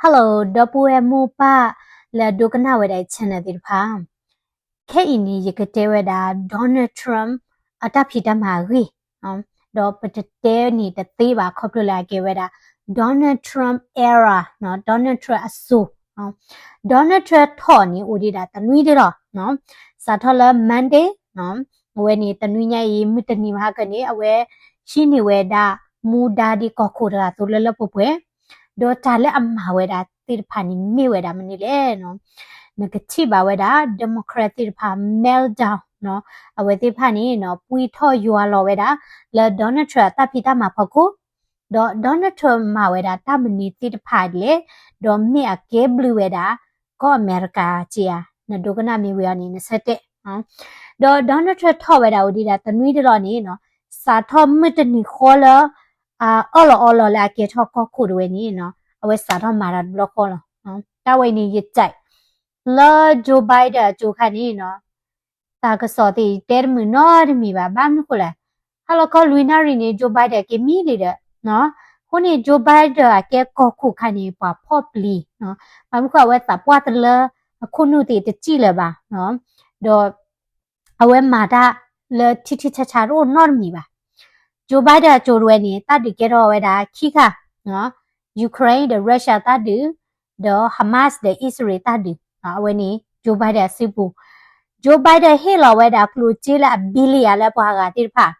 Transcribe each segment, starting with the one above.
Hello ဒီပုၢ်ဝဲၢ်မိၢ်ပၢ်လၢအဒိကနၣ်ဝဲဒၣ်အံၤ channel သ့ၣ်တဖၣ်, ခဲအံၤန့ၣ် ယကတဲဝဲဒၣ် Donald Trump အတၢ်ဖံးတၢ်မၤအဂ့ၢ်, ဒီးပတတဲန့ၣ်တသ့ဘၣ် ခီဖျိလၢအကဲဝဲဒၣ် Donald Trump era, Donald Trump အစိၤ, Donald Trump ထီၣ်န့ၣ် အိၣ်ဒံးဒၣ်တနွံဒၣ်လီၤ. စးထီၣ်လၢ Monday, အဝဲန့ၣ်တနွံညါအံၤ မုၢ်တနံၤမဟါကန့ၣ် အဝဲဟံးန့ၢ်ဝဲဒၣ် မူဒါဒ်ကီၢ်ခိၣ်တဂၤအသိးလၢလၢပှဲၤပှဲၤ, ဒီးတၢ်လၢအမၤဝဲဒၣ်သ့ၣ်တဖၣ်န့ၣ်မ့ၢ်ဝဲဒၣ်မနုၤလဲၣ်. နကထံၣ်ဘၣ်ဝဲဒၣ် Democrat သ့ၣ်တဖၣ် meltdown, အဝဲသ့ၣ်တဖၣ်န့ၣ် ပှံၢ်ထီၣ်ယွၤလီၤဝဲဒၣ် လၢ Donald Trump အတၢ်ဖံးတၢ်မၤဖီခိၣ်, ဒီး Donald Trump မၤဝဲဒၣ်တၢ်မနုၤသ့ၣ်တဖၣ်လဲၣ်, ဒီးမ့ၢ်အကဲဘျုးဝဲဒၣ် ကီၢ်အမဲရကၤက့ဧါ, နဒိကနၣ်မ့ၢ်ဝံၤအီၤန့ၣ် နဆၢတဲာ်. ဒီး Donald Trump ထီၣ်ဝဲဒၣ်အိၣ်ဒံးဒၣ်တနွံဒၣ်လီၤန့ၣ်, စးထီၣ်မုၢ်တနံၤဃီလၢ အအၢၣ်လီၤအီလီၤလၢအကဲထီၣ်ကီၢ်ခိၣ်တဝဲန့ၣ်, အဝဲစးထီၣ်မၤတၢ်တဘျီဃီလီၤ. တၢ်ဝဲအံၤန့ၣ် ယတဲ လၢ Joe Biden အစိၤခါန့ၣ်, တၢ်ကစီၣ်သ့ၣ်တဲတမုာ်နီတမံၤဘၣ်, ဘၣ်မနုၤဃိလဲၣ်, ဟါလီၤခီလွံၢ်နၣ်ရံၣ်န့ၣ် Joe Biden က့ၤမံလံဒီး, အဃိန့ၣ် Joe Biden အကဲကီၢ်ခိၣ်ခါန့ၣ် ပှၤဖီၣ်ပျံၤ, ဘၣ်မနုၤဃိအဝဲသးပှၢ်တလၢ အခိၣ်နူာ်သ့ၣ်တစံၣ်လၢၤဘၣ်, ဒီး အဝဲမၤတၢ်လၢထံထံဆးဆးတအိၣ်နီတမံၤဘၣ်. Joe Biden အစိၤတဝဲန့ၣ် တၢ်ဒုးကဲထီၣ်ဝဲဒၣ်ခံခါ, Ukraine ဒီး Russia တၢ်ဒုး, ဒီး Hamas ဒီး အံၣ်စရ့လးတၢ်ဒုး, အဝဲန့ၣ် Joe Biden အစုပူၤ, Joe Biden ဟ့ၣ်လီၤဝဲဒၣ်ကျိၣ်စ့လၢအ billion လၢပှၤဂၤသ့ၣ်တဖၣ်,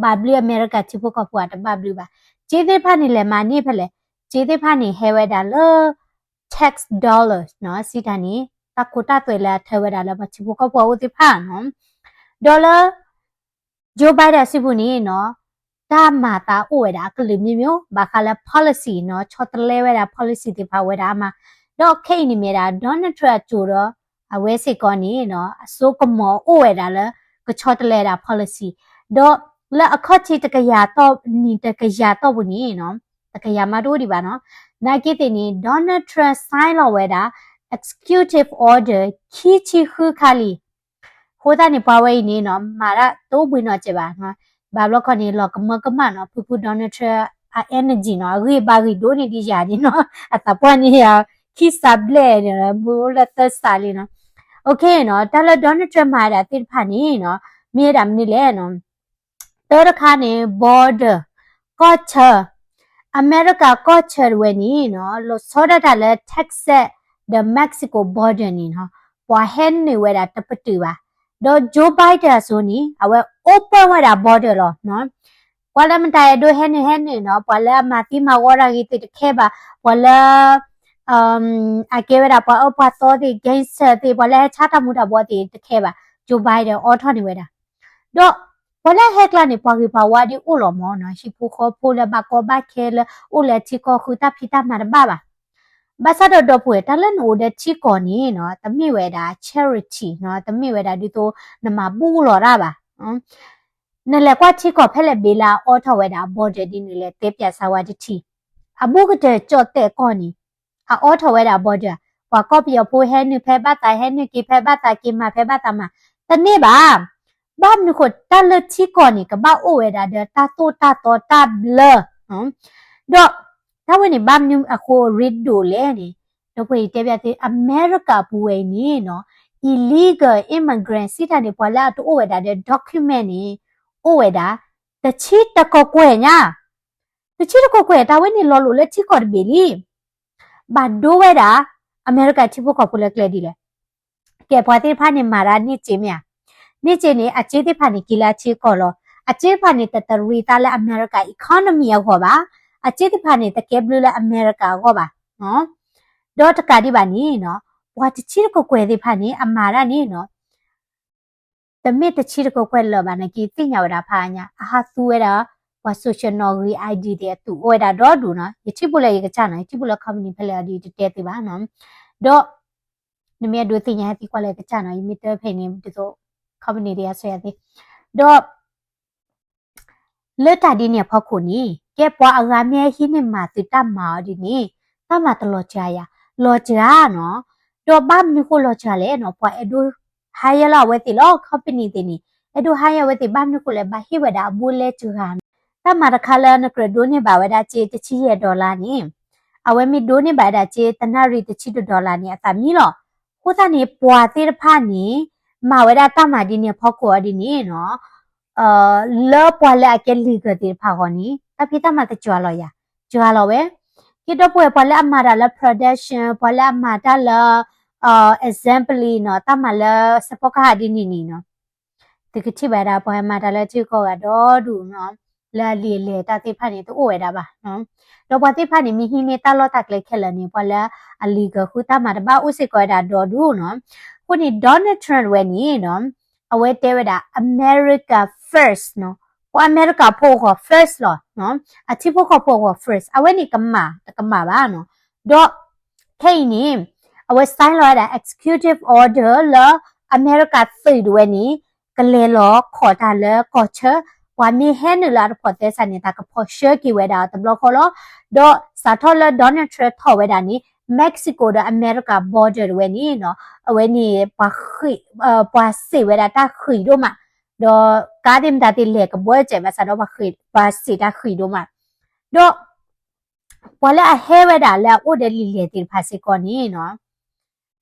ဘၣ်ဘျုးအမဲရကၤထံဖိကီၢ်ဖိအတဘၣ်ဘျုးဘၣ်. စ့သ့ၣ်တဖၣ်န့ၣ် လဲၤမၤန့ၢ်ဖဲလဲၣ်, စ့သ့ၣ်တဖၣ်န့ၣ် ဟဲဝဲဒၣ်လၢ tax dollars စံးတၢ်န့ၣ် တၢ်ခိတၢ်သွဲလၢအထၢဝဲဒၣ်လၢပှၤထံဖိကီၢ်ဖိအအိၣ်သ့ၣ်တဖၣ်နီၤ, ဒီးလၢ Joe Biden အစုပူၤန့ၣ်နီၤ, တၢ်မၤသးအိၣ်ဝဲဒၣ်အကလုာ်မ့ၢ်မ့ၢ် ဘၣ်ဃးလၢ policy နီၤ, ဆီတလဲဝဲဒၣ် policy သ့ၣ်တဖၣ်ဝဲဒၣ်အမး, ဒီးခဲအံၤန့ၣ်မ့ၢ်ဒၣ် Donald Trump အစိၤဒီး အဝဲစ့ၢ်ကီးန့ၣ်နီၤ, အစိကမီၤအိၣ်ဝဲဒၣ်လၢ ကဆီတလဲဒၣ် policy, ဒီးလၢအခီၣ်ထံးတကယၤသီၣ် နံၣ်တကယၤသီၣ်ပူၤန့ၣ်နီၤ, တကယၤမးတအိၣ်ဒံးဘၣ်နီၤ, နာ်က့သ့ၣ်န့ၣ် Donald Trump sign လီၤဝဲဒၣ် executive order ခံဆံဃုခါလံ. အဃိသတးန့ၣ် ပှၤဝဲအံၤန့ၣ်နီၤ, မၤတၢ်တအိၣ်ဘှံးနီတစဲးဘၣ်, ဘၣ်ဘျီခီန့ၣ် လီၤကမၢကမၣ်နီၤ, ဖုဖု Donald Trump အ energy နီၤ, အဂံၢ်ဘါဂံၢ်ဒိၣ်န့ၢ်ဒံးယၤန့ၣ်နီၤ, အသးပှၢ်န့ၢ်ယၤ ခံစးဘျဲၣ်န့ၣ် မ့ၢ်အိၣ်လၢသၢစးလံနီၤ. အိၣ်ခ့နီၤ, တၢ်လၢ Donald Trump မၤဝဲဒၣ်သ့ၣ်တဖၣ်န့ၣ်နီၤ, မ့ၢ်ဝဲဒၣ်မနုၤလဲၣ်နီၤ, တၢ်တခါန့ၣ် border ကီၢ်ဆၢ, အမဲရကၤကီၢ်ဆၢတဝဲန့ၣ်နီၤ, လီၤဆီဒၣ်တၢ်လၢ Texas ဒီး Mexico border န့ၣ်နီၤ, ပှၤဟဲနုာ်ဝဲဒၣ်တပတုာ်ဘၣ်, ဒီး Joe Biden အစိၤန့ၣ် အဝဲ open ဝဲဒၣ် border လီၤ. ပှၤလၢမတၤအဲၣ်ဒိးဟဲနုာ်ဟဲနုာ်နီၤ, ပှၤလၢအမၤသံမၤဝီတၢ်ဂ့ၤသ့ၣ်တခဲဘၣ်, ပှၤလၢ အကဲဝဲဒၣ်ပှၤအၢပှၤသီသ့ၣ် gangster သ့ၣ် ပှၤလၢဟဲဆါတၢ်မူၤတၢ်ဘှီးသ့ၣ်တခဲဘၣ်, Joe Biden အိးထီၣ်န့ၢ်ဝဲဒၣ်, ဒီးပှၤလၢဟဲကျါန့ၣ် ပှၤဂ့ၤပှၤဝါဒ်အိၣ်လီၤမးနီၤ, ဟံၣ်ဖိဃီဖိလၢဘၣ်ကီဘၣ်ခဲလၢအိၣ်လၢထံကီၢ်ဃုတၢ်ဖံးတၢ်မၤတဘၣ်ဘၣ်. ဘၣ်ဆၣ်ဒီးဒီပုၢ်ဝဲၢ် တၢ်လၢနအိၣ်ဒီးထံကီၢ်န့ၣ်နီၤ, တမ့ၢ်ဝဲဒၣ် charity နီၤ, တမ့ၢ်ဝဲဒၣ်ဒ်သိးနမၤဘူၣ်လီၤတၢ်ဘၣ်. နလဲၤကွၢ်ထံကီၢ်ဖဲလဲၣ်ဘ့ၣ်လၢအအိးထီၣ်ဝဲဒၣ်အ border ဒ်န့ၣ်လဲၣ်, တဲပၠးစၢၤဝဲတထံၣ်, အဘူးကတၢၢ်ကၠီၣ်တဲၣ်ကီၢ်န့ၣ် အအိးထီၣ်ဝဲဒၣ် border, ပှၤကီၢ်ပယီၤဖိဟဲနုာ်ဖဲဘၣ်သးဟဲနုာ်က့ၤဖဲဘၣ်သးက့ၤမၤဖဲဘၣ်သးမၤ, တန့ၢ်ဘၣ်. ဘၣ်မနုၤဃိ တၢ်လၢထံကီၢ်န့ၣ် ကဘၣ်အိၣ်ဝဲဒၣ်ဒီးတၢ်သိၣ်တၢ်သီတၢ်ဘျၢ, ဒီးတၢ်ဝဲန့ၣ် ဘၣ်မနုၤအဃိအရ့ဒိၣ်လဲၣ်န့ၣ်, ဒီပုၢ်ဝဲၢ်အံၤတဲပၠးသု, အမဲရကၤပူၤဝဲအံၤန့ၣ်နီၤ, illegal immigrant စံးတၢ်န့ၣ် ပှၤလၢအတအိၣ်ဝဲဒၣ်ဒီး document န့ၣ် အိၣ်ဝဲဒၣ် တဆံတကကွဲၢ်ညါ, တဆံတကကွဲၢ် တၢ်ဝဲန့ၣ်လီၤလိာ်လၢထံကီၢ်တဘ့ၣ်လံ. ဘၣ်ဒိဝဲဒၣ် အမဲရကၤထံဖိကီၢ်ဖိလၢကျဲဒ်လဲၣ်. ကဲ ပှၤသ့ၣ်တဖၣ်န့ၣ် မၤဒၣ်န့ၢ်စ့မ့ၢ်ဧါ, န့ၢ်စ့န့ၣ် အစ့သ့ၣ်တဖၣ်န့ၣ် က့ၤလၢအထံကီၢ်လီၤ. အစ့တဖၣ်န့ၣ် တတရံးသးလၢအမဲရကၤ economy အဂီၢ်ဘၣ်. အစ့သ့ၣ်တဖၣ်န့ၣ် တကဲဘျုးလၢအမဲရကၤအဂီၢ်ဘၣ်. ဒီးတကးဒံးဘၣ်န့ၣ်နီၤ, ပှၤတဆံတကကွဲၢ်သ့ၣ်တဖၣ်န့ၣ် အမၤဒၣ်န့ၣ်နီၤ တမ့ၢ်တဆံတကကွဲၢ်လၢၤဘၣ်န့ၣ် ကသ့ၣ်ညါဝဲဒၣ်ဖးညါ, အဟးသူဝဲဒၣ် ပှၤ social နီၣ်ဂံၢ် ID သ့ၣ်အသူၣ်အိၣ်ဝဲဒၣ်ဒီဒူၣ်နီၤ. ယထံၣ်ဘၣ်လၢယကစၢ်နီၤ, ယထံၣ်ဘၣ်လၢ company ဖဲလဲၣ်အီၤဒီး ယတတဲသုဘၣ်နီၤ. ဒီး နမ့ၢ်အဲၣ်ဒိးသ့ၣ်ညါဟဲသံကွၢ်လၢယကစၢ်နီၤ, ယမ့ၢ်တဲဖဲန့ၣ် ဒ်သိး company တဂၤဆၢယၤသ့. ဒီး လၢတၢ်ဒ်န့ၣ်အဖီခိၣ်န့ၣ် ကဲပှၤအဂၤမ့ၢ်ဟဲဟံးန့ၢ်မၤသုတၢ်မၤအီၤဒ်န့ၣ် တၢ်မၤတလီၤစှၤယၤ, လီၤစှၤနီၤ. ဒီးဘၣ်မနုၤဃိလီၤစှၤလဲၣ်နီၤ, ပှၤအဲၣ်ဒိး hire လၢအဝဲသ့ၣ်လီၤ, company သ့ၣ်န့ၣ် အဲၣ်ဒိး hire အဝဲသ့ၣ် ဘၣ်မနုၤဃိလဲၣ်, ဘၣ်ဟ့ၣ်ဝဲဒၣ်အဘူးလဲစှၤနီၤ. တၢ်မၤတခါလၢနကြၢးဒိးန့ၢ်ဘၣ်ဝဲဒၣ်စ့တဆံယဲၢ် dollar န့ၣ် အဝဲမ့ၢ်ဒိးန့ၢ်ဘၣ်ဝဲဒၣ်စ့တနၣ်ရံၣ်တဆံတ dollar န့ၣ် အသးမံလီၤ. အဃိသတးန့ၣ် ပှၤသ့ၣ်တဖၣ်န့ၣ် မၤဝဲဒၣ်တၢ်မၤဒ်န့ၣ်အဖီခိၣ်အီၤဒ်န့ၣ်နီၤ လၢပှၤလၢအကဲ legal သ့ၣ်တဖၣ်အဂီၢ်န့ၣ် တၢ်ဖံးတၢ်မၤတစှၤလီၤယၤ, စှၤလီၤဝဲ. က့ဒီပုၢ်ဝဲၢ် ပှၤလၢအမၤတၢ်လၢ production ပှၤလၢအမၤတၢ်လၢ assembly နီၤ တၢ်မၤလၢစဲးဖီကဟၣ်ဒ်န့ၣ်န့ၣ်နီၤ သုကထံၣ်ဘၣ်ဒၣ် ပှၤမၤတၢ်လၢထံကီၢ်ဂၤဒီဒူၣ်နီၤ လၢအလံာ်အလဲၢ်တၢ်သ့ၣ်တဖၣ်န့ၣ် တအိၣ်ဝဲဒၣ်ဘၣ်နီၤ. ဒီးပှၤသ့ၣ်တဖၣ်န့ၣ် မ့ၢ်ဟံးန့ၢ်တၢ်လီၢ်တၢ်ကျဲခဲလၢာ်န့ၣ် ပှၤလၢအ legal ဃုတၢ်မၤတဘၣ်အိၣ်စ့ၢ်ကီးဝဲဒၣ်ဒီဒူၣ်နီၤ. အဃိန့ၣ် Donald Trump ဝဲန့ၣ်နီၤ အဝဲတဲဝဲဒၣ် America first နီၤ, ပှၤအမဲရကၤဖိအဂီၢ် first လီၤနီၤ, အထံဖိကီၢ်ဖိအဂီၢ် first အဝဲန့ၣ်ကမၣ်တကမၣ်ဘၣ်နီၤ. ဒီး ခဲအံၤန့ၣ် အဝဲ sign လီၤဝဲဒၣ် executive order လၢအမဲရကၤသုးဒၣ်ဝဲန့ၣ် ကလဲၤလီၤခီၣ်တၢ်လၢကီၢ်ဆၢ, ပှၤမ့ၢ်ဟဲနုာ်လၢအတဖိးသဲစးန့ၣ် တၢ်ကဖီၣ်ဆှၢက့ၤဝဲဒၣ်တဘျီဃီလီၤ. ဒီးစးထီၣ်လၢ Donald Trump ထီၣ်ဝဲဒၣ်န့ၣ် Mexico ဒီးအမဲရကၤ border ဒၣ်ဝဲန့ၣ်နီၤ အဝဲန့ၣ် ပှၤဃ့ၢ် ပှၤစ့ၢ်ဝဲဒၣ်တၢ်ဃံးဒိၣ်မး, ဒီးကါသ့ၣ်မတၤသ့ၣ်လဲၤကဘှီစဲးဘၣ်ဆၣ်ဒီး ပှၤစ့ၢ်တၢ်ဃံးဒိၣ်မး, ဒီး ပှၤလၢအဟဲဝဲဒၣ်လၢအအိၣ်ဒီးလံာ်လဲၢ်သ့ၣ်တဖၣ်စ့ၢ်ကီးန့ၣ်နီၤ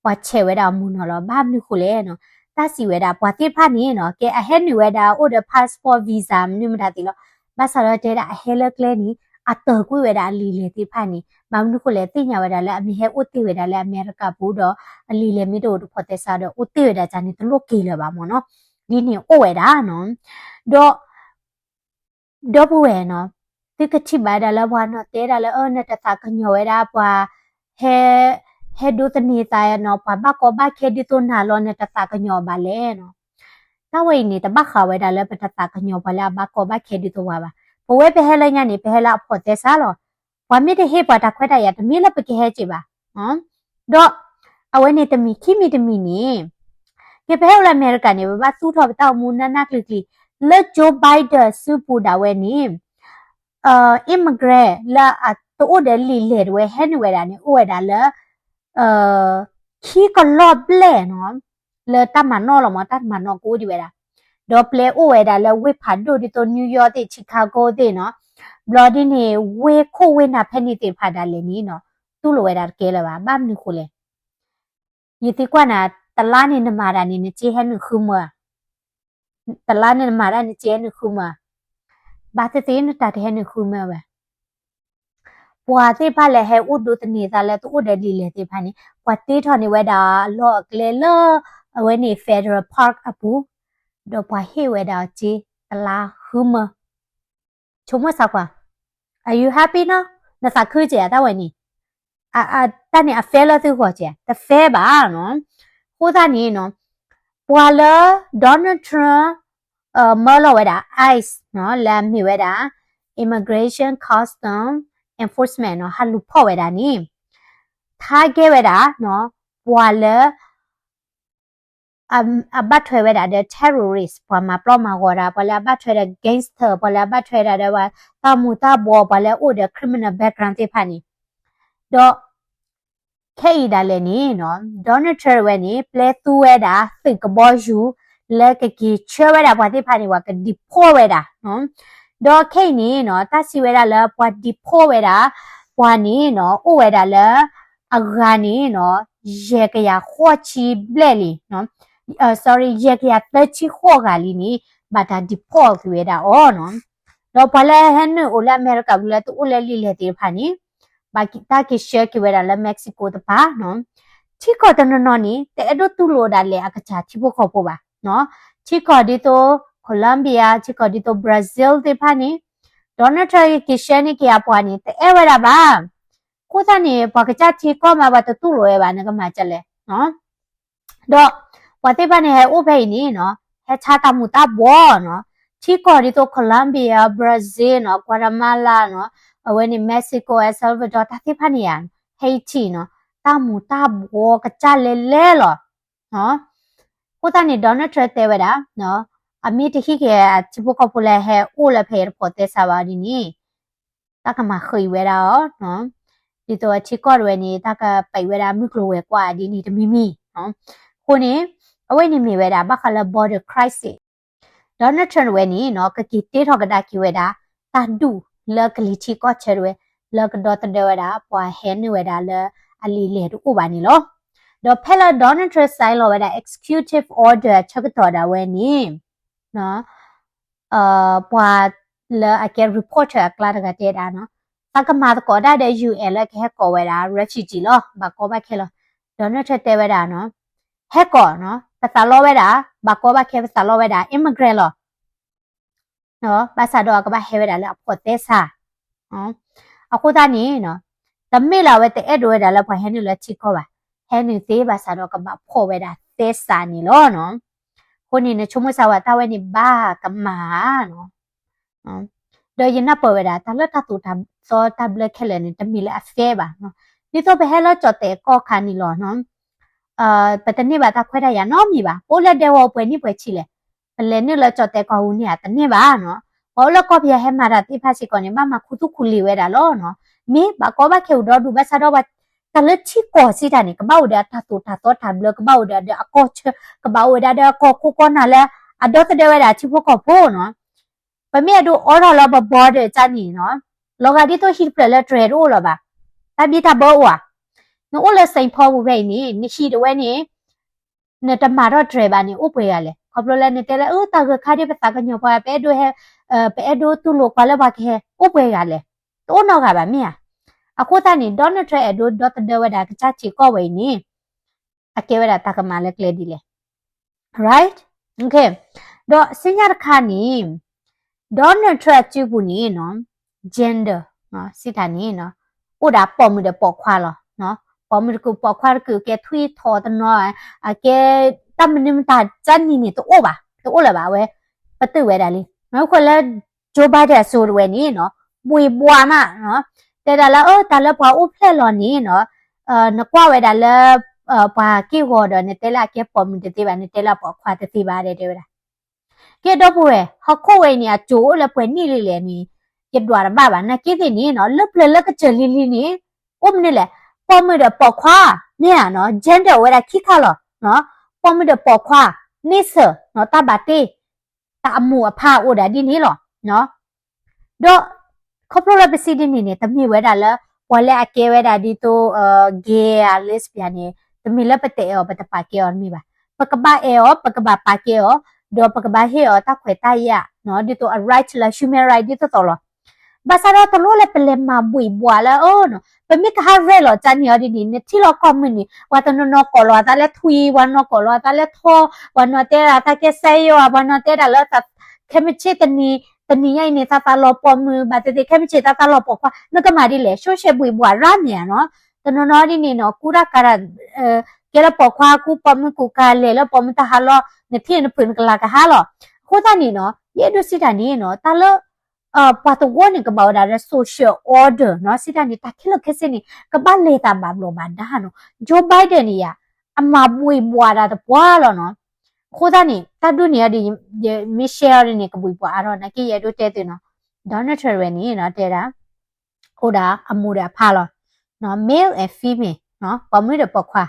ပှၤဆဲးဝဲဒၣ်အမူနီၤလီၤ. ဘၣ်မနုၤဃိလဲၣ်နီၤ, တၢ်စံးဝဲဒၣ် ပှၤသ့ၣ်တဖၣ်န့ၣ်နီၤ ကဲအဟဲနုာ်ဝဲဒၣ်အိၣ်ဒီး passport visa မနုၤမတၤသ့ၣ်လီၤ. ဘၣ်ဆၣ်ဒီးတဲဒၣ်အဟဲလၢကျဲန့ၣ် အတၢၢ်ကွံာ်ဝဲဒၣ်အလံာ်လဲၢ်သ့ၣ်တဖၣ်န့ၣ် ဘၣ်မနုၤဃိလဲၣ် သ့ၣ်ညါဝဲဒၣ်လၢအမ့ၢ်ဟဲအိၣ်တ့ၢ်ဝဲဒၣ်လၢအမဲရကၤပူၤဒီး အလံာ်လဲၢ်မ့ၢ်တအိၣ်တဖိးသဲစးဒီး အိၣ်တ့ၢ်ဝဲဒၣ်န့ၣ် တလိၣ်က့ၤလၢၤဘၣ်မ့ၢ်နီၤ, ဒ်န့ၣ်အိၣ်ဝဲဒၣ်နီၤ. ဒီး ဒီပုၢ်ဝဲၢ်နီၤ, သုကထံၣ်ဘၣ်ဒၣ်လၢပှၤနီၤတဲဒၣ်လၢ အၢ နတသးကညီၤဝဲဒၣ်ပှၤ ဟဲ ဟဲဒိးသန့ၤသးနီၤ, ပှၤဘၣ်ကီဘၣ်ခဲဒ်သိးနၤလီၤ နတသးကညီၤဘၣ်လဲၣ်နီၤ. တၢ်ဝဲအံၤန့ၣ် တဘၣ်ဃးဝဲဒၣ်လၢပတသးကညီၤပှၤလၢအဘၣ်ကီဘၣ်ခဲဒ်သိးပှၤဘၣ်. ပဝဲပဟဲလၢညါန့ၣ် ပဟဲလၢအဖိးသဲစးလီၤ. ပှၤမ့ၢ်တဟ့ၣ်ပှၤတၢ်ခွဲးတၢ်ယာ် တမ့ၢ်လၢပကဟဲက့ၤဘၣ်. ဒီး အဝဲန့ၣ်တမံၤခံမံၤတမံၤန့ၣ် ကဲပဟဲအိၣ်လၢအမဲရကၤန့ၣ် ပဘၣ်သူၣ်ထီၣ်ပတၢ်အိၣ်မူနးနးကျံၤကျံၤ, လၢ Joe Biden စုပူၤဒၣ်ဝဲန့ၣ် immigrant လၢအတအိၣ်ဒီးလံာ်လဲၢ်တဝဲဟဲနုာ်ဝဲဒၣ်န့ၣ် အိၣ်ဝဲဒၣ်လၢ ခံကလီၢ်ဘျဲၣ်နီၤ, လၢတၢ်မၤနီၣ်လီၤမ့ၢ် တၢ်မၤနီၣ်ကအိၣ်ဒံးဝဲဒၣ်, ဒီးပျဲအိၣ်ဝဲဒၣ်လၢဝ့ၢ်ဖးဒိၣ်ဒ်သိး New York သ့ၣ် Chicago သ့ၣ်နီၤ, ဘျီဒ်န့ၣ် ဝ့ၢ်ခိၣ်ဝ့ၢ်နၢ်ဖဲန့ၣ်သ့ၣ်တဖၣ်ဒၣ်လဲာ်န့ၣ်နီၤ တူၢ်လိာ်ဝဲဒၣ်တကဲလၢၤဘၣ်. ဘၣ်မနုၤဃိလဲၣ် ယသံကွၢ်နၤ တလါန့ၣ်နမၤတၢ်န့ၣ် နစ့ဟဲနုာ်ဃုမၢဧါ, တလါန့ၣ်နမၤတၢ်န့ၣ် နစ့ဟဲနုာ်ဃုမၢဧါ, ဘၣ်သ့ၣ်သ့ၣ်နတၢ်တဟဲနုာ်ဃုမၢဝဲ. ပှၤသ့ၣ်တဖၣ်လၢဟဲအိၣ်ဒိးသန့ၤသးလၢတအိၣ်ဒီးလံာ်လဲၢ်သ့ၣ်တဖၣ်န့ၣ် ပှၤတ့ထီၣ်န့ၢ်ဝဲဒၣ်အလီၢ်အကျဲလၢ အဝဲန့ၣ် Federal Park အပူၤ, ဒီးပှၤဟ့ၣ်ဝဲဒၣ်အီၤစ့ တလါဃုမၢ ဆိကမိၣ်စၢ်ကွၢ်, Are you happy now? နသးခုကဲဧါ တၢ်ဝဲန့ၣ်, တၢ်န့ၣ်အ fair လၢသုဂီၢ်ကဲဧါ, တ fair ဘၣ်နီၤ. အဃိသတးန့ၣ်နီၤ, ပှၤလၢ Donald Trump မၢလီၤဝဲဒၣ် ICE နီၤ လၢအမ့ၢ်ဝဲဒၣ် Immigration Custom Enforcement နီၤ ဟးလူၤဖီၣ်ဝဲဒၣ်န့ၣ် target ဝဲဒၣ်နီၤ ပှၤလၢ အဘၣ်ထွဲဝဲဒၣ်ဒီး terrorist ပှၤမၤပျီမၤဂီၤတၢ် ပှၤလၢအဘၣ်ထွဲဒီး gangster ပှၤလၢအဘၣ်ထွဲဒၣ်ဒီး တၢ်မူၤတၢ်ဘှီး ပှၤလၢအအိၣ်ဒီး criminal background သ့ၣ်တဖၣ်န့ၣ်, ဒီး ခဲအံၤဒၣ်လဲာ်န့ၣ်နီၤ Donald Trump ဝဲန့ၣ် ပျဲသူဝဲဒၣ် သုးကဘီယူၤ လၢကက့ၤဆှၢဝဲဒၣ်ပှၤသ့ၣ်တဖၣ်န့ၣ် ပှၤက deport ဝဲဒၣ်, ဒီးခဲအံၤန့ၣ်နီၤ တၢ်စံးဝဲဒၣ်လၢပှၤ deport ဝဲဒၣ် ပှၤန့ၣ်နီၤ အိၣ်ဝဲဒၣ်လၢ အဂၤန့ၣ်နီၤ ယဲၢ်ကယၤဃိးဆံဘျဲၣ်လံ, sorry ယဲၢ်ကယၤသၢဆံဃိးဂၤလံန့ၣ် ဘၣ်တၢ် deport က့ၤဝဲဒၣ်အီၤနီၤ. ဒီးပှၤလၢဟဲနုာ်အိၣ်လၢအမဲရကၤပူၤလၢတအိၣ်လၢလံာ်လဲၢ်သ့ၣ်တဖၣ်န့ၣ် ဘၣ်တၢ်က့ၤဆှၢက့ၤဝဲဒၣ်လၢ Mexico တပၤနီၤ. ထံကီၢ်တနီၤနီၤန့ၣ် တအဲၣ်ဒိးတူၢ်လိာ်ဒၣ်လဲာ်အကစၢ်ထံဖိကီၢ်ဖိဘၣ်နီၤ. ထံကီၢ်ဒ်သိး Colombia ထံကီၢ်ဒ်သိး Brazil သ့ၣ်တဖၣ်န့ၣ် Donald Trump က့ၤဆှၢန့ၢ်က့ၤအပှၤန့ၣ် တအဲၣ်ဝဲဒၣ်ဘၣ်. အဃိသတးန့ၣ် ပှၤကစၢ်ထံကီၢ်မး ပှၤတတူၢ်လိာ်ဝဲဘၣ် နကမၤဒ်လဲၣ် ဒီးပှၤသ့ၣ်တဖၣ်န့ၣ် ဟဲအိၣ်ဖဲအံၤန့ၣ်နီၤ ဟဲဆါတၢ်မူၤတၢ်ဘှီးနီၤ. ထံကီၢ်ဒ်သိး Colombia, Brazil နီၤ, Guatemala နီၤ, အဝဲန့ၣ် Mexico, El Salvador တၢ်သ့ၣ်တဖၣ်န့ၣ်ဧါ, Haiti နီၤ, တၢ်မူၤတၢ်ဘှီးကစၢ်လဲၤလဲၤလီၤ. အဃိသတးန့ၣ် Donald Trump တဲဝဲဒၣ် အမ့ၢ်တဟံးက့ၤအထံဖိကီၢ်ဖိလၢဟဲအိၣ်လၢဖဲအံၤတဖိးသဲစးဘၣ်ဒ်န့ၣ် တၢ်ကမၤဃံးဝဲဒၣ်အီၤ, ဒ်သိးအထံကီၢ်တဝဲန့ၣ် တၢ်ကပဲာ်ဝဲဒၣ်မုၢ်ကျိၤဝဲၤကွာ်ဒ်န့ၣ်တမံၤမံၤ. အဃိန့ၣ် အဝဲန့ၣ်မ့ၢ်ဝဲဒၣ် ဘၣ်ဃးလၢ border crisis, Donald Trump တဝဲန့ၣ်နီၤ ကက့ၤတ့ထီၣ်ကဒါက့ၤဝဲဒၣ် တၢ်ဒူၣ်လၢကလံၤထံးကီၢ်ဆၢတဝဲ လၢကဒီသဒၢဝဲဒၣ် ပှၤဟဲနုာ်ဝဲဒၣ်လၢအလံာ်လဲၢ်တအိၣ်ဘၣ်န့ၣ်လီၤ. ဒီးဖဲလၢ Donald Trump sign လီၤဝဲဒၣ် executive order အဆၢကတီၢ်ဒၣ်ဝဲန့ၣ် ပှၤလၢအကဲ reporter အကျါတဂၤတဲဒၣ်နီၤ, သးကမၤသကိးဒၣ်ဒီး ယူၢ်အဲၣ် လၢကဟဲကိးဝဲဒၣ် refugee လီၤ, ဘၣ်ကီဘၣ်ခဲလီၤ. Donald Trump တဲဝဲဒၣ်နီၤ, ဟဲကိးနီၤ, ပသးလီဝဲဒၣ်, ဘၣ်ကီဘၣ်ခဲ ပသးလီဝဲဒၣ် immigrant လီၤ. ဘၣ်ဆၣ်ဒီးအကဘၣ်ဟဲဝဲဒၣ်လၢအဖိးသဲစး. အဃိသတးန့ၣ်နီၤ, တမ့ၢ်လၢအဝဲတအဲၣ်ဒိးဝဲဒၣ်လၢပှၤဟဲနုာ်လၢထံကီၢ်ဘၣ်, ဟဲနုာ်သ့ဘၣ်ဆၣ်ဒီးကဘၣ်ဖိးဝဲဒၣ်သဲစးန့ၣ်လီၤနီၤ. အဃိန့ၣ် နဆိကမိၣ်စၢ်ဝဲတၢ်ဝဲန့ၣ်ဘၣ်ကမၣ်ဧါနီၤ. ဒီးယနၢ်ပၢၢ်ဝဲဒၣ် တၢ်လၢတၢ်သိၣ်တၢ်သီတၢ်ဘျၢခဲလၢာ်န့ၣ် တမ့ၢ်လၢအ fair ဘၣ်နီၤ. ဒ်သိးပဟဲလၢကၠီၣ်တဲာ်ကီၢ်ခါန့ၣ်လီၤနီၤ, ပတန့ၢ်ဘၣ်တၢ်ခွဲးတၢ်ယာ်နီတမံၤဘၣ်. ပအိၣ်လၢဒဲဝီၤပှဲၤနံၣ်ပှဲၤဆံးလဲၣ်, ပလဲၤနုာ်လၢကၠီၣ်တဲာ်ကီၢ်ဟူးန့ၣ်ဧါ တန့ၢ်ဘၣ်နီၤ. ပှၤအိၣ်လၢကီၢ်ပယီၤဟဲမၤတၢ်သ့ၣ်တဖၣ်စ့ၢ်ကီးန့ၣ် ဘၣ်မၤခူသူၣ်ခူလံာ်ဝဲဒၣ်လီၤနီၤ. မ့ၢ်ဘၣ်ကီဘၣ်ခဲအိၣ်ဒီဒူၣ်ဘၣ်ဆၣ်ဒီး တၢ်လၢထံကီၢ်စံးတၢ်န့ၣ် ကဘၣ်အိၣ်ဒီးအတၢ်သိၣ်တၢ်သီတၢ်ဘျၢ, ကဘၣ်အိၣ်ဒီးအကီၢ်ဆၢ, ကဘၣ်အိၣ်ဝဲဒၣ်ဒီးအကီၢ်ခိၣ်ကီၢ်နၢ်လၢ အဒီသဒၢဝဲဒၣ်ထံဖိကီၢ်ဖိနီၤ. ပမ့ၢ်အဲၣ်ဒိးအိးထီၣ်လၢပ border တၢ်န့ၣ်နီၤ, လီၤဂာ်ဒ်သိးဟံၣ်တဖျၢၣ်လၢတြဲၤတအိၣ်လၢၤဘၣ်, တၢ်ဘံၣ်တၢ်ဘၢအိၣ်ဧါ. နအိၣ်လၢ Saint Paul ပူၤဖဲအံၤန့ၣ် နဟံၣ်တဝဲန့ၣ် နတမၤထီၣ်တြဲၤဘၣ်န့ၣ် အိၣ်ပှဲၤဂၤလဲၣ်. ခီဖျိလၢနတဲလၢ အၢ တၢ်ဂၢၢ်ခါဒ်ပသးကညီၤပှၤ ပအဲၣ်ဒိးဟဲ, ပအဲၣ်ဒိးတူၢ်လိာ်ကွၢ်လၢပှၤကဟဲ အိၣ်ပှဲၤဂၤလဲၣ်. တအိၣ်နီတဂၤဘၣ်မ့ၢ်ဧါ. အဃိသတးန့ၣ် Donald Trump အဲၣ်ဒိးဒီသဒၢဝဲဒၣ်ကစၢ်ထံကီၢ်ဝဲအံၤန့ၣ် အကဲဝဲဒၣ်တၢ်ကမၣ်လၢကျဲဒ်လဲၣ်. Right? Okay. ဒီးဆူညါတခါန့ၣ် Donald Trump အစုပူၤန့ၣ်နီၤ gender စံးတၢ်န့ၣ်နီၤ အိၣ်ဒၣ်ပိာ်မုၣ်ဒီးပိာ်ခွါလီၤ. ပိာ်မုၣ်တကုာ်ပိာ်ခွါတကုာ် ကဲထွံၣ်ထီၣ်တနီၤ, အကဲတၢ်မနုၤမတၤ ကၢ်နံၤန့ၣ် တအိၣ်ဘၣ်, တအိၣ်လၢၤဘၣ်. အဝဲပတုာ်ဝဲဒၣ်လံ. မ့ၢ်ဃိလၢ Joe Biden အစိၤတဝဲန့ၣ်နီၤ ဘှံးဘှးမး, တဲဒၣ်လၢ အၢ တၢ်လၢပှၤအိၣ်ဖျဲၣ်လီၤန့ၣ်နီၤ နကွၢ်ဝဲဒၣ်လၢ ပှၤက့ၢ်ဂီၤဒီး နတဲလၢအကဲပိာ်မုၣ်တသ့ဘၣ်, နတဲလၢပိာ်ခွါတသ့ဘၣ် တဲဝဲဒၣ်. ကဲဒီပုၢ်ဝဲၢ် ဟီၣ်ခိၣ်ဝဲအံၤန့ၣ် အစိၤအိၣ်လၢပှဲၤနံၣ်လံလဲၣ်န့ၣ် ယဒွးတဘၣ်ဘၣ်. နာ်က့သ့ၣ်န့ၣ်နီၤ လၢပျၢၤလၢကစၢၢ်လံၤလံၤန့ၣ် အိၣ်မနုၤလဲၣ်, ပိာ်မုၣ်ဒီးပိာ်ခွါ မ့ၢ်ဧါနီၤ gender အိၣ်ဝဲဒၣ်ခံခါလီၤ. ပိာ်မုၣ်ဒီးပိာ်ခွါ န့ဆၢၣ်နီၤ တၢ်ဘၣ်တ့ တၢ်အမိၢ်အဖါအိၣ်ဒၣ်ဒ်န့ၣ်လီၤ. ဒီး ခီဖျိလၢပစံးဒ်န့ၣ်န့ၣ် တမ့ၢ်ဝဲဒၣ်လၢ ပှၤလၢအကဲဝဲဒၣ်ဒ်သိး gay ဧါ lesbian န့ၣ် တမ့ၢ်လၢပတအဲၣ်အီၤ ပတပာ်ကဲအီၤတမ့ၢ်ဘၣ်. ပကဘၣ်အဲၣ်အီၤ ပကဘၣ်ပာ်ကဲအီၤ ဒီးပကဘၣ်ဟ့ၣ်အီၤတၢ်ခွဲးတၢ်ယာ် ဒ်သိးအ right လၢ human right ဒ်သိးသိးလီၤ. ဘၣ်ဆၣ်ဒီးတလိၣ်လၢပလဲၤမၤဘှံးဘှးလၢအီၤနီၤ ပမ့ၢ်ကဟးရဲၣ်လီၤကၢ်နံၤအီၤဒ်န့ၣ် နထံၣ်လီၤကီၢ်မုၢ်န့ၣ် ပှၤတနီၤနီၤကိးလီၤအသးလၢထွံၣ်, ပှၤနီၤကိးလီၤအသးလၢထီ, ပှၤနီၤတဲဒၣ်သးကဲစဲယွၤ, ပှၤနီၤတဲဒၣ်လၢ ခဲမုၢ်ဆ့ၣ်တနံၤ, တနံၤညါအံၤန့ၣ် သးသးလီၤပိာ်မုၣ်, ဘၣ်သ့ၣ်သ့ၣ် ခဲမုၢ်ဆ့ၣ်သးသးလီၤပိာ်ခွါ, နကမၤဒ်လဲၣ်, ဆိၣ်ရှဲဘှံးဘှးရၣ်မ့ၢ်ဧါနီၤ. တနီၤနီၤဒ်န့ၣ်နီၤ ကူတၢ်ကၤတၢ် ကဲလၢပိာ်ခွါ ကူပိာ်မုၣ်ကူကၤလဲၤလၢပိာ်မုၣ်တၢ်ဟးလီၤ, နထံၣ်နဖုးနကလၤကဟးလီၤ. အဃိသတးန့ၣ်နီၤ ယအဲၣ်ဒိးစံးတၢ်န့ၣ်နီၤ တၢ်လၢ ပှၤသဝီန့ၣ် ကဘၣ်ဝဲဒၣ်လၢ social order နီၤ, စံးတၢ်န့ၣ် တၢ်ခဲလၢာ်ခဲဆ့န့ၣ် ကဘၣ်လဲၤတၢ်ဘၣ်ဘျီးဘၣ်ဒါနီၤ. Joe Biden န့ၣ်ယါ အမၤဘှံးဘှးဒၣ်သပှၢ်လီၤနီၤ. အဃိသတးန့ၣ် တၢ်ဒ်န့ၣ်အီၤဒ် ယမ့ၢ်ရှဲအီၤဒ်န့ၣ် ကဘှံးဘှးအါထီၣ် နာ်က့ယအဲၣ်ဒိးတဲသုနီၤ. Donald Trump ဝဲန့ၣ်နီၤ တဲဒၣ် အိၣ်ဒၣ်အမိၢ်ဒီးအဖါလီၤ. male and female နီၤ, ပိာ်မုၣ်ဒီးပိာ်ခွါ